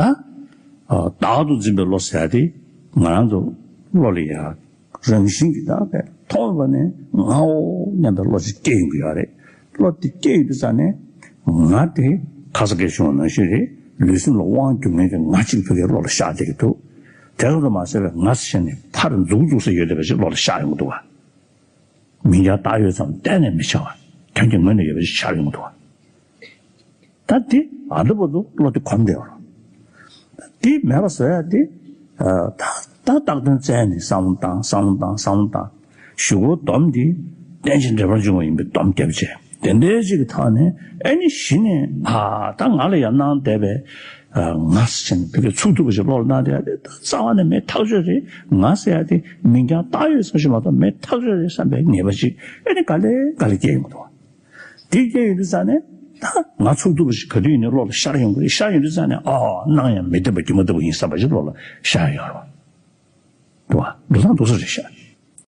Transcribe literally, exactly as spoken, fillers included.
ད་བདག་ཏུ་འཛིན་པའི་བློ་ཟེར་ཡ་དེ་ང་རང་ཚོ་བློ་ལ་ཡ་རང་བཞིན་གྱིས་ད་བས་མཐོང་བ་ནས་ངའོ་སྙམ་པའི་བློ་ཞིག་སྐྱེ་ཡོང་གི་ཡོད་རེད། བློ་དེ་སྐྱེ་ཡོང་དུས་ཙ་ནས་ང་དེ་ཁ་ས་སྐད་བྱུང་བ་ནང་བཞིན་རེད། ལུས་སེམས་ལ་དབང་སྒྱུར་མཁན་གྱི་ང་གཅིག་ཕ་གིའི་བློ་ལ་ཤར་བསྡད་ཀྱི་འདུག་དེ་ཙམ་དུ་མ་ཟད་པའི་ང་ཟེར་ནས་ཕར་འཛུགས་འཛུགས་ས་ཡོད་བསྡད་པ་ཞིག་བློ་ལ་ཤར་ཡོང་གི་འདུག་བ། མིང་རྐྱང་བཏགས་ཡོད་ཙམ་གཏན་ནས་མི་འཆར་བ། དོན་གྱི་ངོས་ནས་ཡོད་པ་ཞིག་ཤར་ཡོང་གི་འདུག་བ། ད་དེ་ཨ་འདི་བར་དུ་བློ་དེ་གོམས་བསྡད་པ་རེད། དེ་མེད་པ་བཟོ་ཡ་དེ་ད་ད་བཏགས་དོན་བཙལ་ནས་བསམ་བློ་བཏང་བསམ་བློ་བཏང་བསམ་བློ་བཏང་། གཞུག་གུ་སྡོམ་འདི་རྟེན་ཅིང་འབྲེལ་པར་འབྱུང་བ་ཡིན་པས་སྡོམ་བརྒྱབ་བྱས་དེ་འདྲའི་ཅིག་གི་ཐོག་ནས་ཨེ་ནི་གཞི་ནས་ཨ་ད་ང་ལ་ཡང་སྣང་བསྡད་པའི་ང་ཟེར་ནས་བོད་སྐད་ཚུགས་ཐུབ་པ་ཞིག་བློ་ལ་སྣང་བསྡད་ཡ་དེ་ད་རྩ་བ་ནས་མེད་ཐག་ཆོད་རེད། ང་ཟེར་ཡ་དེ་མིང་རྐྱང་བཏགས་ཡོད་ཙམ་ཞིག་མ་གཏོགས་མེད་ཐག་ཆོད་རེད་བསམ་པའི་ངེས་པ་ཅིག་ཨེ་ནི་ག་ལེ་ག་ལེ་སྐྱེ་ཡོང་གི་འདུག་དེ་སྐྱེ་ཡོང་དུས་ཙ་ནས་ད་ང་ཚུགས་ཐུབ་པ་ཞིག་ག་དུས་ཡིན་ནའི་བློ་ལ་ཤར་ཡོང་གི་རེད། ཤར་ཡོང་དུས་ཙ་ནས་ཨ་སྣང་ཡང་མི་བདེན་པ་སྒྱུ་མ་ལྟ་བུ་ཡིན་བསམ་པ་ཞིག་བློ་ལ་ཤར་ཡོང་རོགས་འདུག་བ། འདུག་སྟངས་འདུག་ས་རེད་ཤག